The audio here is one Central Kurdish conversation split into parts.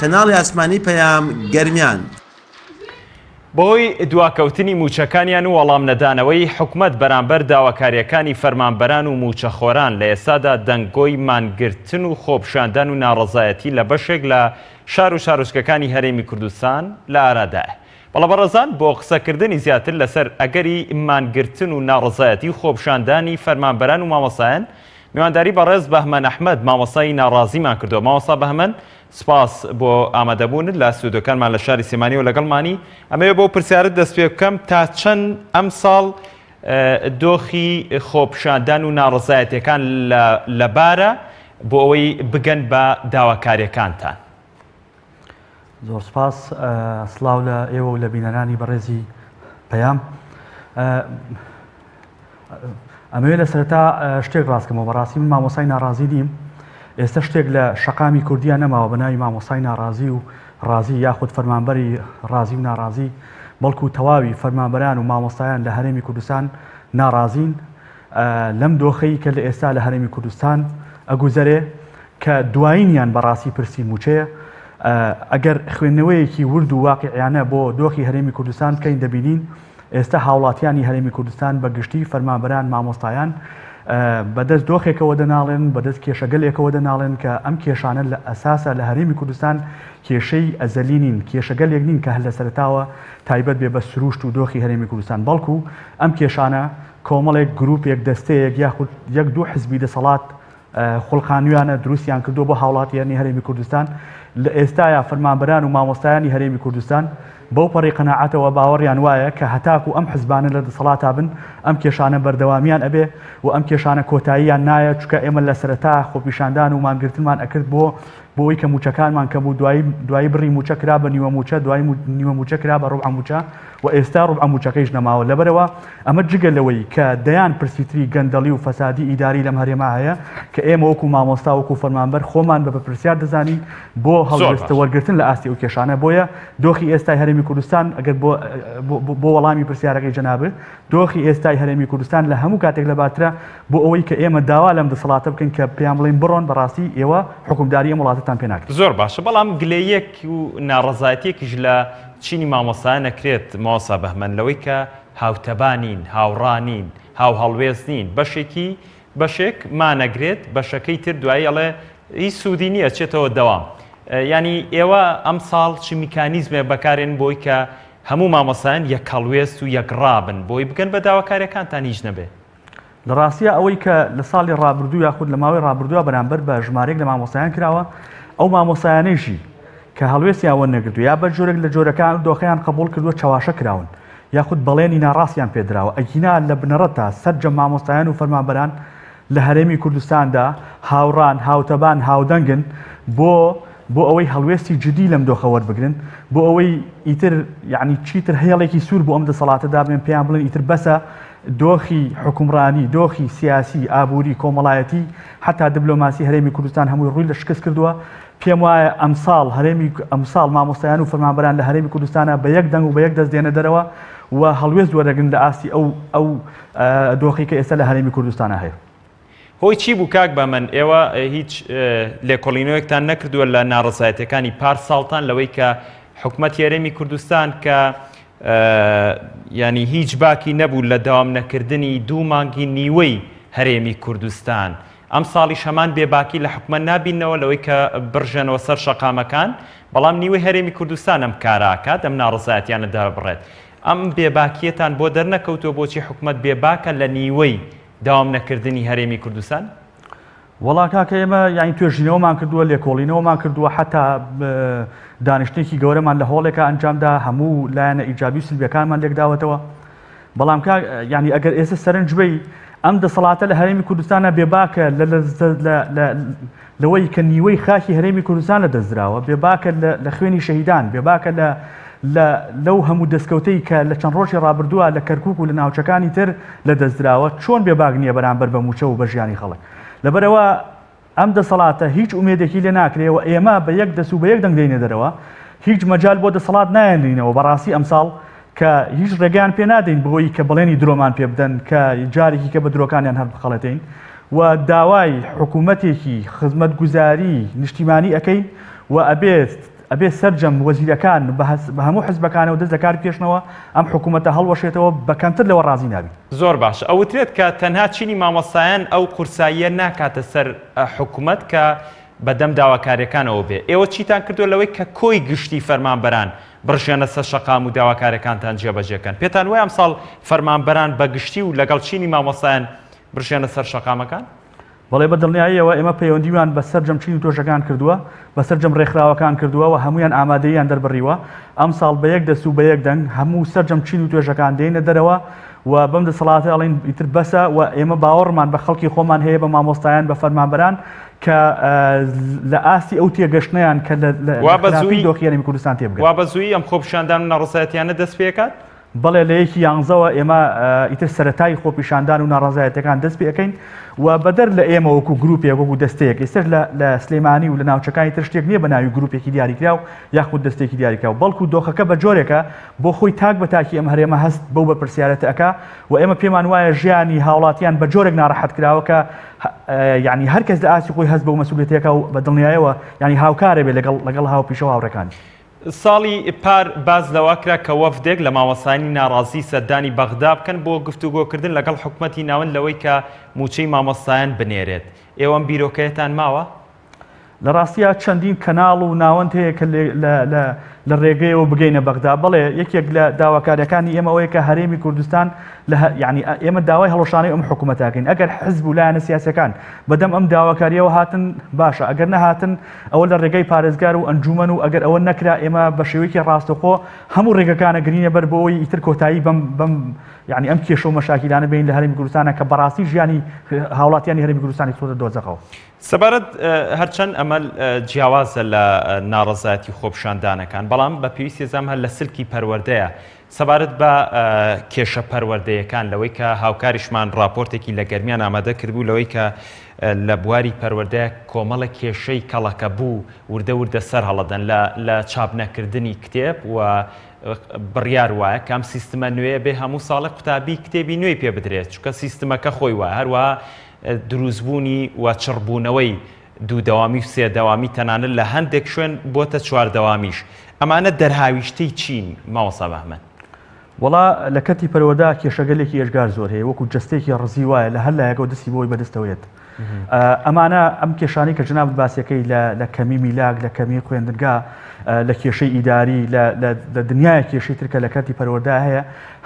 کەناڵی ئاسمانی پەیام، گەرمیان. بەهۆی دواکەوتنی مووچەکانیان و وەڵامنەدانەوەی حکومەت بەرامبەر داواکارییەکانی فەرمانبەران و مووچەخۆران، لە ئێستادا دەنگۆی مانگرتن و خۆپیشاندان و ناڕەزایەتی لە بەشێک لە شار و شارۆچکەکانی هەرێمی کوردستان لە ئارادایە. بەڵێ بەڕێزان بۆ قسەکردنی زیاتر لەسەر ئەگەری مانگرتن و ناڕەزایەتی و خۆپیشاندانی فەرمانبەران و مامۆستایان، میوانداری بەڕێز بەهمەن ئەحمەد مامۆستای ناڕازیمان کردووە. مامۆستا بەهمەن سپاس بۆ ئامادەبوونت لە ستۆدیۆکانمان لە شاری سلێمانیەوە لەگەڵمانی. ئەمەوێ بەو پرسیارت دەست پێ بکەم تا چەند ئەمساڵ دۆخی خۆپیشاندان و ناڕەزایەتیەکان لەبارە بۆ ئەوەی بگەن بە داواکاریەکانتان؟ زۆر سپاس. سڵاو لە ئێوە و لە بینەرانی بەڕێزی پەیام. ئەمەوێ لە سەرەتا شتێک ڕاستکەمەوە، بەڕاستی من مامۆسای ناڕازی نیم. ئێستا شتێک لە شەقامی کوردیا نەماوە بە ناوی مامۆسای ناڕازی و ڕازی یاخود فەرمانبەری ڕازی و ناڕازی، بەڵکو تەواوی فەرمانبەران و مامۆستایان لە هەرێمی کوردستان ناڕازین لەم دۆخەی کە لە ئێستا لە هەرێمی کوردستان ئەگوزەرێ، کە دوایینیان بەڕاستی پرسی مووچەیە. ئەگەر خوێندنەوەیەکی ورد و واقیعیانە بۆ دۆخی هەرێمی کوردستان بکەین دەبینین ئێستا هاوڵاتیانی هەرێمی کوردستان بە گشتی، فەرمانبەران، مامۆستایان، بەدەست دۆخێکەوە دەناڵێن، بەدەست کێشەگەلێکەوە دەناڵێن کە ئەم کێشانە لە ئەساسا لە هەرێمی کوردستان کێشەی ئەزەلی نین، کێشەگەلێک نین کە هەر لە سەرەتاوە تایبەت بێ بە سرووشت و دۆخی هەرێمی کوردستان، بەڵکو ئەم کێشانە کۆمەڵێک گرووپێک، دەستەیەک یاخود یەک دوو حزبی دەسەڵات خوڵقانویانە دروستیان کردووە بۆ هاوڵاتیانی هەرێمی کوردستان، لە ئێستایا فەرمانبەران و مامۆستایانی هەرێمی کوردستان بەو پەڕی قەناعەتەوە باوەڕیان وایە کە هەتاکو ئەم حزبانە لە دەسەڵاتا بن ئەم کێشانە بەردەوامیان ئەبێ و ئەم کێشانە کۆتاییان نایە، چونکە ئێمە لە سەرەتا خۆپیشاندان و مانگرتنمان ئەکرد بۆ بۆ ئەوەی کە مووچەکانمان کەم بوو، دوایی دوایی بڕی مووچە کرا بە نیوە مووچە، دوایی نیوە مووچە کرا بە ڕوبعە مووچە و ئێستا ڕوبعە مووچەکەیش نەماوە. لەبەرئەوە ئەمە جگە لەوەی کە دەیان پرسی تری گەندەڵی و فەسادی ئیداری لەم هەرێمە هەیە کە ئێمە وەکو مامۆستا وەکو فەرمانبەر خۆمان بە بەرپرسیار دەزانین بۆ هەڵوێستە وەرگرتن لە ئاستی ئەو کێشانە. بۆیە دۆخی ئێستای هەرێمی کوردستان ئەگەر بۆ بۆ وەڵامی پرسیارەکەی جەنابت، دۆخی ئێستای هەرێمی کوردستان لە هەموو کاتێک لەبارترە بۆ ئەوەی کە ئێمە داوا لەم دەسەڵاتە بکەین کە پێیان بڵێین بڕۆن بەڕاستی ئێوە حوکمداری ئەم وڵاتەتان پێ ناکرێت. زۆر باشە بەڵام گلەییەک و ناڕەزایەتیەکیش لە چینی مامۆستایان ئەکرێت مامۆستا بەهمەن لەوەی کە هاوتەبا نین، هاوڕا نین، هاوهەڵوێست نین، بەشێکی بەشێک مانەگرێت بەشەکەی تر دوایی ئەڵێ هیچ سوودی نییە ئەچێتەوە دەوام. یانی ئێوە ئەمساڵ چ میکانیزمێک بەکارێن بۆی کە هەموو مامۆستایان یەک هەڵوێست و یەک ڕا بن بۆی بگەن بە داواکاریەکانتان هیچ نەبێ؟ لە ڕاستیا ئەوەی کە لە ساڵی ڕابردوو یاخود لە ماوەی ڕابردووە بەرامبەر بە ژمارەیەک لە مامۆستایان کراوە، ئەو مامۆستایانەیشی کە هەڵوێستیان وەرنەگرتووە یا بە جۆرێک لە جۆرەکان ئەو دۆخەیان قبوڵ کردووە چەواشە کراون یاخود بەڵێنی ناڕاستیان پێدراوە، ئەگینا لە بنەڕەتدا سەرجەم مامۆستایان و فەرمانبەران لە هەرێمی کوردستاندا هاوڕان، هاوتەبان، هاودەنگن بۆ بۆ ئەوەی هەڵوێستی جدی لەم دۆخە وەربگرن، بۆ ئەوەی ئیتر یەعنی چیتر هێڵێکی سوور بۆ ئەم دەسەڵاتە دابنێن پێیان بڵێن ئیتر بەسە دۆخی حوکمڕانی، دۆخی سیاسی، ئابووری، کۆمەڵایەتی، حەتا دبلۆماسی هەرێمی کوردستان هەمووی ڕووی لە شکست کردووە. پێم وایە ئەمساڵ هەرێمی ئەمساڵ مامۆستایان و فەرمانبەران لە هەرێمی کوردستانا بە یەک دەنگ و بە یەک دەست دێنە دەرەوە و هەڵوێست وەرەگرن لە ئاستی ئەو ئەو دۆخەی کە ئێستا لە هەرێمی کوردستانا هەیە. هۆی چی بوو کاک بەمن ئێوە هیچ لێکۆڵینەوەیەکتان نەکردووە لە ناڕەزایەتیەکانی پار ساڵتان لەوەی کە حکومەتی هەرێمی کوردستان کە ینی هیچ باکی نەبوو لە داوام نەکردنی دوو مانگی نیوەی هەرێمی کوردستان ئەم ساڵیش هەمان بێباکی لە حکومەت نابینەوە لەوەی کە بڕژێنەوە سەر شەقامەکان بەڵام نیوەی هەرێمی کوردستان ئەم کاراکات ئەم ناڕەزایەتیانە دەبڕێت ئەم بێباکیەتان بۆ دەرنەکەوتووە بۆچی حکومەت بێباکە لە نیوەی داوام نەکردنی هەرێمی کوردستان؟ وەڵا کاکە ئێمە یانی توێژینەوەمان کردووە لێکۆڵینەوەمان کردووە حتا دانیشتێکی گەورەمان لە هۆڵێکا ئەنجامدا هەموو لایەنە ئیجابی و سلبیەکانمان لێکداوەتەوە بەڵام کا یانی ئەگەر ئێستا سەرنج بەی ئەم دەسەڵاتە لە هەرێمی کوردستانە بێباکە لەوەی کە نیوەی خاکی هەرێمی کوردستان لە دەستدراوە بێباکە لە خوێنی شەهیدان بێباکە لە لە لەو هەموو دەستکەوتەی کە لە چەند ڕۆژی ڕابردووە لە کەرکوک و لە ناوچەکانی تر لە دەستدراوە چۆن بێباک نییە بەرامبەر بە مووچە و بە ژیانی خەڵک لەبەرئەوە ئەم دەسەڵاتە هیچ ئومێدێکی لێ ناکرێ و ئێمە بە یەک دەست و بە یەک دەنگ دێینە دەرەوە هیچ مەجال بۆ دەسەڵات نایەنرینەوە بەڕاستی ئەمساڵ کە هیچ ڕێگەیان پێ نادەین بۆی کە بەڵێنی درۆمان پێ بدەن کە جارێکی کە بە درۆکانیان هەر بخەڵێتین و داوای حکوومەتێکی خزمەتگوزاری نیشتیمانی ئەەکەین. و ئەبێت ئەبێ سەرجەم وەزیرەکان بە هەموو حزبەکانەوە دەست لەکار بکێشنەوە، ئەم حکوومەتە هەڵوەشێتەوە، بە کەمتر لەوە ڕازی نابین. زۆر باش. ئەوترێت کە تەنها چینی مامۆستایان ئەو قورساییە ناکاتە سەر حکومەت کە بەدەم داواکاریەکانەوە بێ. ئێوە چیتان کردووە لەوەی کە کۆی گشتی فەرمانبەران بڕژێنە سەر شەقام و داواکاریەکانتان جێبەجێ کەن؟ پێتان وایە ئەمساڵ فەرمانبەران بە گشتی و لەگەڵ چینی مامۆستایان بڕژێنە سەر شەقامەکان؟ بەڵێ بە دڵنیاییەوە ئێمە پەیوەندیمان بە سەرجەم چین و توێژەکان کردووە، بە سەرجەم ڕێکخراوەکان کردووە و هەموویان ئامادەییان دەربڕیوە. ئەمساڵ بە یەک دەست و بە یەک دەنگ هەموو سەرجەم چین و توێژەکان دێینە دەرەوە و بەم دەسەڵاتە ئەڵێین ئیتر بەسە و ئێمە باوەڕمان بە خەڵکی خۆمان هەیە، بە مامۆستایان، بە فەرمانبەران کە لە ئاستی ئەو تێگەشتنەیان کە لە خراپی دۆخی هەرێمی کوردستان تێبگەن. وا بە زوویی ئەم خۆپیشاندان و ناڕەزایەتیانە دەست پێکات؟ بەڵێ لە یەکی یانزەوە ئێمە ئیتر سەرەتای خۆپیشاندان و ناڕەزایەتیەکان دەست پێ ئەکەین و بەدەر لە ئێمە وەکو گروپێک وەکو دەستەیەک ئێستاش لە لە سلێمانی و لە ناوچەکانی تر شتێک نییە بە ناوی گروپێکی دیاریکراو یاخود دەستێکی دیاریکراو بەڵکو دۆخەکە بە جۆرێکە بۆ خۆی تاک بە تاکی ئەم هەرێمە هەست بەو بەرپرسیارەتە ئەکا و ئێمە پێمان وایە ژیانی هاوڵاتیان بە جۆرێک ناڕەحەت کراوە کە یعنی هەر کەس لە ئاستی خۆی هەست بەو مەسئولیەتەکە و بە دڵنیایەوە یعنی هاوکارە بێ لەگەڵ لەگەڵ هاوپیشە و هاوڕێکانی. ساڵی پار باس لەوە کرا کە وەفدێک لە مامۆستایانی ناڕازی سەردانی بەغدا بکەن بۆ گفتوگۆکردن لەگەڵ حکومەتی ناوەند لەوەی کە مووچەی مامۆستایان بنێرێت. ئێوە ئەم بیرۆکەیەتان ماوە؟ لە ڕاستیا چەندین کەناڵ و ناوەند هەیە کە لە ڕێگەیەوە بگەینە بەغدا. بەڵێ یەکێک لە داواکارییەکانی ئێمە ئەوەیە کە هەرێمی کوردستان لە یانی ئێمە داوای هەڵوەشانەوەی ئەم حکوومەتە ئەکەین. ئەگەر حزب و لایەنە سیاسییەکان بەدەم ئەم داواکارییەوە هاتن باشە، ئەگەر نەهاتن ئەوە لە ڕێگای پارێزگار و ئەنجومەن و ئەگەر ئەوە نەکرا ئێمە بە شێوەیەکی ڕاستەوخۆ هەموو ڕێگەکان ئەگرینە بەر بۆ ئەوەی ئیتر کۆتایی بەم بەم یعنی ئەم کێشە و مەشاکیلانە بێنین لە هەرێمی کوردستانە کە بەڕاستی ژیانی هاوڵاتیانی هەرێمی کوردستانی خستۆتە دۆزەخەوە. سەبارەت هەرچەند ئەمە جیاوازە لە ناڕەزایەتی خۆپیشاندانەکان بەڵام بە پێویستی زام هەر لە سلکی پەروەردەیە سەبارەت بە کێشە پەروەردەیەکان لەوەی کە هاوکاریشمان ڕاپۆرتێکی لە گەرمیان ئامادە کردبوو لەوەی کە لە بواری پەروەردە کۆمەڵە کێشەی کەڵەکەبوو وردە وردە سەر هەڵەدەن لە لە چاپ نەکردنی کتێب و بڕیار وایە کە ئەم سیستمە نوێیە بێ هەموو ساڵێک قوتابی کتێبی نوێی پێ بدرێت چونکە سیستمەکە خۆی وایە هەروەها دروستبوونی و چڕبوونەوەی دوو دەوامی و سێ دەوامی تەنانەت لە هەندێک شوێن بۆتە چوار دەوامیش ئەمانە دەرهاویشتەی چین مامۆستا بەهمەن؟ وەڵا لە کەرتی پەروەردە کێشەگەلێکی ئێجگار زۆر هەیە وەکو جەستەیەکی ڕزی وایە لە هەر لایەکەوە دەستی بۆی بەدەستەوە یەت ئەمانە ئەم کێشانەی کە جەنابت باسیەکەی لە لە کەمی میلاک لە کەمی خوێندنگا لە کێشەی ئیداری لە لە دنیای کێشەی تر کە لە کەرتی پەروەردە هەیە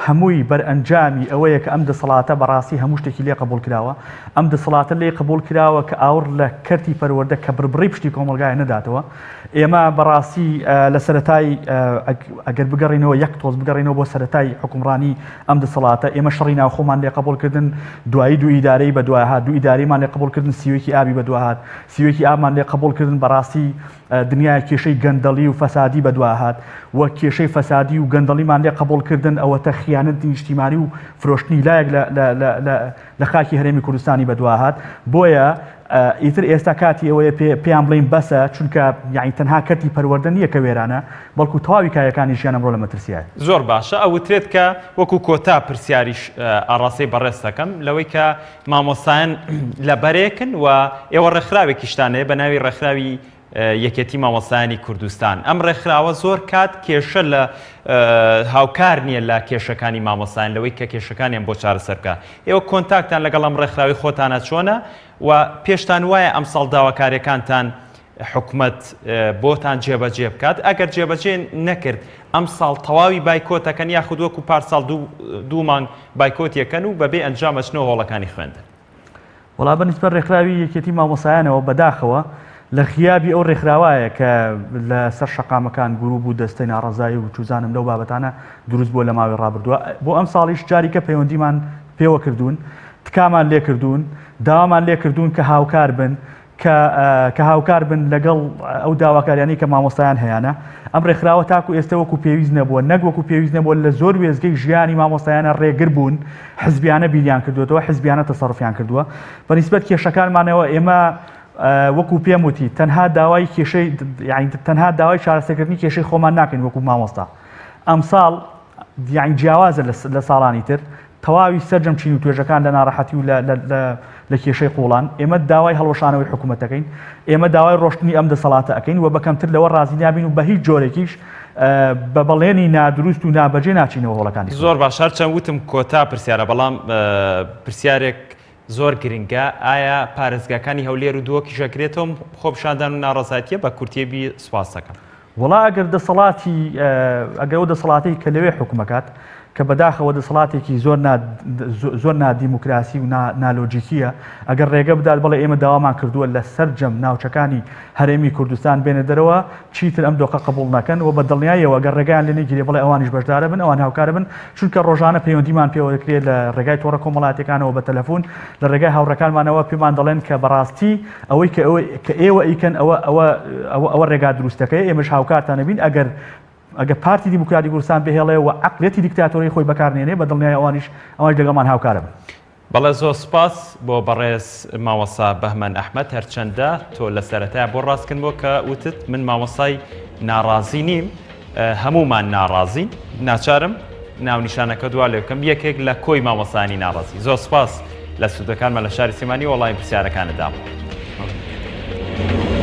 هەمووی بەرئەنجامی ئەوەیە کە ئەم دەسەڵاتە بەڕاستی هەموو شتێکی لێ قبوڵ کراوە، ئەم دەسەڵاتە لێی قبوڵ کراوە کە ئاوڕ لە کەرتی پەروەردە کە بڕبڕەی پشتی کۆمەڵگایە نەداتەوە. ئێمە بەڕاستی لە سەرەتای ئەگەر بگەڕێینەوە یەک تۆز بگەڕێینەوە بۆ سەرەتای حوکمڕانی ئەم دەسەڵاتە، ئێمە شەڕی ناوخۆمان لێ قبوڵ کردن، دوایی دوو ئیدارەی بەدوا هات، دوو ئیدارەیمان لێ قبوڵ کردن، سیوەیەکی ئابی بەدوا هات، سیوەیەکی ئابمان لێ قبوڵ کردن، بەڕاستی دنیایەک کێشەی گەندەڵی و فەسادی بەدوا هات و کێشەی فەسادی و گەندەڵیمان لێ قبوڵ کردن ئەوەتە خیانەتی نیشتیمانی و فرۆشتنی لایەک لە خاکی هەرێمی کوردستانی بەدوا هات بۆیە ئیتر ئێستا کاتی ئەوەیە پێیان بڵێین بەسە چونکە یعنی تەنها کەرتی پەروەردە نییە کە وێرانە بەڵکو تەواوی کایەکانی ژیان ئەمڕۆ لە مەترسیایە. زۆر باشە ئەوترێت کە وەکو کۆتا پرسیاریش ئاڕاستەی بەڕێزت دەکەم لەوەی کە مامۆستایان لە بەرێکن و ئێوە ڕێکخراوێکیشتان هەیە بە ناوی ڕێکخراوی یەکێتی مامۆستایانی کوردستان ئەم ڕێکخراوە زۆر کات کێشە لە هاوکار نییە لە کێشەکانی مامۆستایان لەوەی کە کێشەکانیان بۆ چارەسەر بکە ئێوە کۆنتاکتان لەگەڵ ئەم ڕێکخراوی خۆتانە چۆنە و پێشتان وایە ئەمساڵ داواکاریەکانتان حکومەت بۆتان جێبەجێ بکات ئەگەر جێبەجێ نەکرد ئەمساڵ تەواوی بایکۆتەکەن یاخود وەکو پارساڵ دوو مانگ بایکۆتیەکەن و بەبێ ئەنجام ئەچنەوە هۆڵەکانی خوێندن. وەڵا بە نیسبەت ڕێکخراوی یەکێتی مامۆستایانەوە بەداخەوە لە غیابی ئەو ڕێکخراوایە کە لە سەر شەقامەکان گروپ و دەستەی ناڕەزایی و چوزانم لەو بابەتانە دروست بووە لە ماوەی ڕابردووە بۆ ئەمساڵیش جاریکە پەیوەندیمان پێوە کردوون تکامان لێکردوون داوامان لێکردوون کە هاوکار بن کە کە هاوکار بن لەگەڵ ئەو داواکاریانەی کە مامۆستایان هەیانە. ئەم ڕێکخراوە تاکو ئێستە وەکو پێویست نەبووە، نەک وەکو پێویست نەبووە لە زۆر وێستگەی ژیانی مامۆستایانە ڕێگر بوون، حزبیانە بیریان کردووەتەوە، حزبیانە تەسەروفیان کردووە. بە نیسبەت کێشەکانمانەوە ئێمە وەکو پێم وتی تەنها داوای کێشەی یانی تەنها داوای چارەسەرکردنی کێشەی خۆمان ناکەین وەکو مامۆستا. ئەمساڵ یانی جیاوازە لە ساڵانی تر، تەواوی سەرجەم چین و توێژەکان لە ناڕەحەتی و لە لە لە لە کێشەی قوڵان ئێمە داوای هەڵوەشانەوەی حکوومەت دەکەین ئێمە داوای ڕۆشتنی ئەم دەسەڵاتە ئەکەین و بە کەمتر لەوە ڕازی نابین و بە هیچ جۆرێکیش بە بەڵێنی نادروست و نابەجێ ناچینەوە هۆڵەکانی زۆر باش هەرچەند وتم کۆتا پرسیارە بەڵام پرسیارێک زۆر گرنگە ئایا پارێزگاکانی هەولێر و دهۆکیش ئەگرێتەوە خۆپیشاندان و ناڕەزایەتیە بە کورتیە بی سوپاس دەکەم. وەڵا ئەگەر دەسەڵاتی ئەگەر ئەو دەسەڵاتەی کە لەوێ حوکمەکات کە بەداخەوە دەسەڵاتێکی زۆر نا زۆر نادیموکراسی و نالۆجیکیە ئەگەر ڕێگە بدات بەڵێ ئێمە داوامان کردووە لە سەرجەم ناوچەکانی هەرێمی کوردستان بێنە دەرەوە چیتر ئەم دۆخە قبوڵ نەکەن و بە دڵنیاییەوە گەر ڕێگایان لێ نەگیرێ بەڵێ ئەوانیش بەشدارە بن ئەوان هاوکارە بن چونکە ڕۆژانە پەیوەندیمان پێوە دەکرێت لە ڕێگای تۆڕە کۆمەڵاتیەکانەوە بە تەلەفون لە ڕێگای هاوڕێکانمانەوە پێمان دەڵێن کە بەڕاستی ئەوەی کە ئەوەی کە ئێوە ئەیکەن ئەوە ئەوە ئەوە ئەوە ڕێگا دروستەکەی ئێمەش هاوکارتانە بین ئەگەر ئەگەر پارتی دیموکراتی کوردستان بهێڵێ و عەقڵیەتی دیکتاتۆری خۆی بەکارنێنێ بە دڵنیای ئەوانیش ئەوانیش لەگەڵمان هاوکارە بن. بەڵێ زۆر سوپاس بۆ بەڕێز مامۆستا بەهمەن ئەحمەد هەرچەندە تۆ لە سەرەتای بۆ ڕاستکردمەوە کە وتت من مامۆستای ناڕازی نیم هەمومان ناڕازین ناچارم ناونیشانەکە دوا لێ بکەم یەکێک لە کۆی مامۆستایانی ناڕازی زۆر سوپاس لە سوودەکانمان لە شاری سلێمانی وەڵامی پرسیارەکانت دامەوە.